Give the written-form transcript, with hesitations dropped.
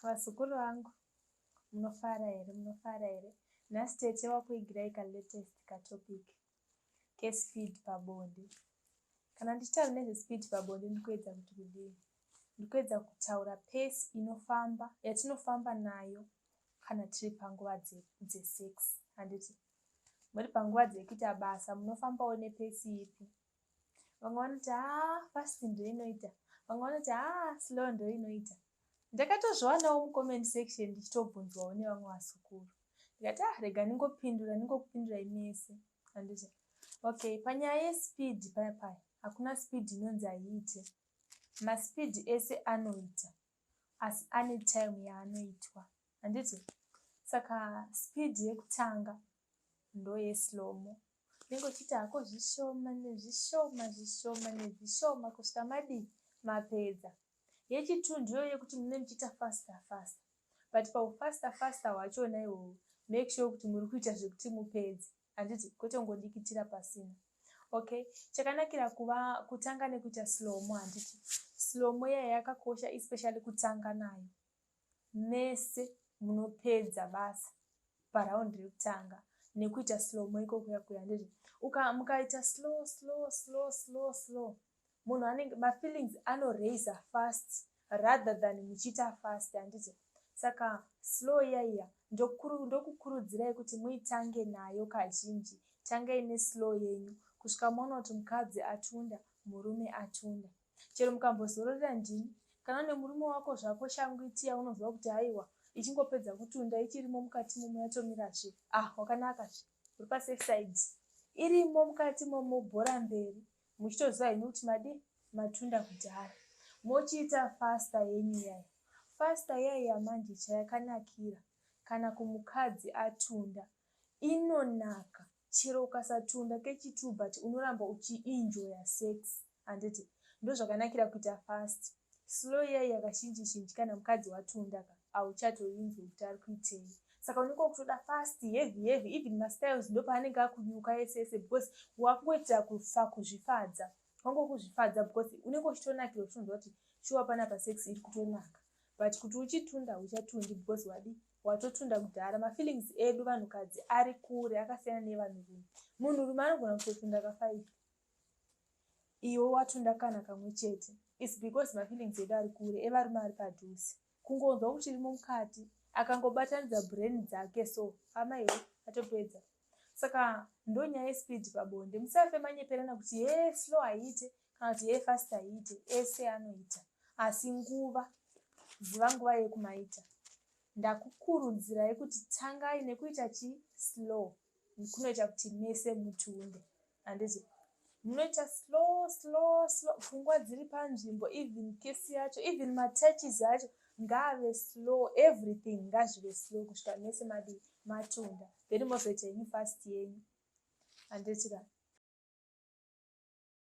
Vazukuru vangu munofara here munofara here nhasi tete wakuigirai ka latest ka topic ke speed pabonde kana ndichitaura nezve speed pabonde ndikuedza kuti kudii ndikuedza kutaura pace inofamba yatinofamba nayo kana tiri panguva dzesex handiti muri panguva dzekuita basa munofambawo nepace ipi Vamwe vanoti haa fast ndoinoita, vamwe vanoti haa slow ndoinoita. Ndakatozviwanawo mucomment section ndichitobvunzwawo nevamwe vazukuru. Ndikati ah rega ndingopindura ndingokupindurai mese. Handiti? Okay, panyaya yespeed paya paya hakuna speed inonzi haiite. Maspeed ese anoita asi ane time yaanoitwa. Handiti? Saka speed yekutanga ndoyeslomo. Unenge uchiita hako zvishoma nezvishoma zvishoma nezvishoma kusvika madii mapedza. Yechitu ndiyo yekuti munenge muchiita faster faster but paufaster faster hwachona ihwohwo make sure kuti muri kuita zvekuti mupedze handiti kwete kungodikitira pasina. Okay chakanakira kuva kutanga nekuita slomo handiti slomo iya yakakosha especially kutanga nayo mese munopedza basa paround rekutanga nekuita slow mo ikoko kuya handiti uka mukaita slow slow slow slow slow munhu anenge mafeelings anoraisa fast rather than muchiita fast handiti saka slow iya iya ndokukurudzirai kuti muitange nayo kazhinji tangai neslow yenyu kusvika maona kuti mukadzi atunda murume atunda Chero mukambozororera ndimi. Kana une murume wako zvako shangu iti yaunonzwa kuti haiwa ichingopedza kutunda ichirimo mukati momo yatomirazve ah wakanaka zve uri pasafe side irimo mukati momo bhora mberi muchitoziva henyu kuti madii matunda kudhara mochiita faster yenyu iyaya faster iyaiya manje chayakanakira kana kumukadzi atunda inonaka chero ukasatunda kechitwo but unoramba uchienjoyer sex handiti ndozvakanakira kuita fast slow iya iya kazhinji zhinji kana mukadzi watunda ka hauchatoinzwi kuti ari kuitei saka unenge wakutoda fast heavy heavy even mastyles ndopaanenge akunyuka ese ese because wakungoitira kufa kuzvifadza wangokuzvifadza because unenge uchitonakirwa uchitonzwa kuti shuwa panapa sex iri kutonaka but kuti uchitunda hauchatundi because wadii Watotunda kudhara. Mafeelings edu vanhukadzi ari kure akasiyana neevanhurume. Munhurume anogona kutotunda kafive iwe watunda kana kamwe chete. It's because mafeelings edu ari kure evarume ari padhuze. Kungonzwa kuti irimo mukati akangobatanidza brain dzake so amaiwe atopedza. Saka ndonyaya yespeed pabonde. Musafe manyeperana kuti hee slow haiite kana kuti hee fast haiite. Ese anoita asi nguva ziva nguva yekumaita. Ndakukurudzirai kuti tangai nekuita chi slow kunoita kuti mese mutunde handiti munoita slow slow slow pfungwa dziri panzvimbo even kiss yacho even matouches acho ngaave slow everything ngazvive slow kusvika mese madii matunda then mozoita yenyu fast yenyu handiti ka.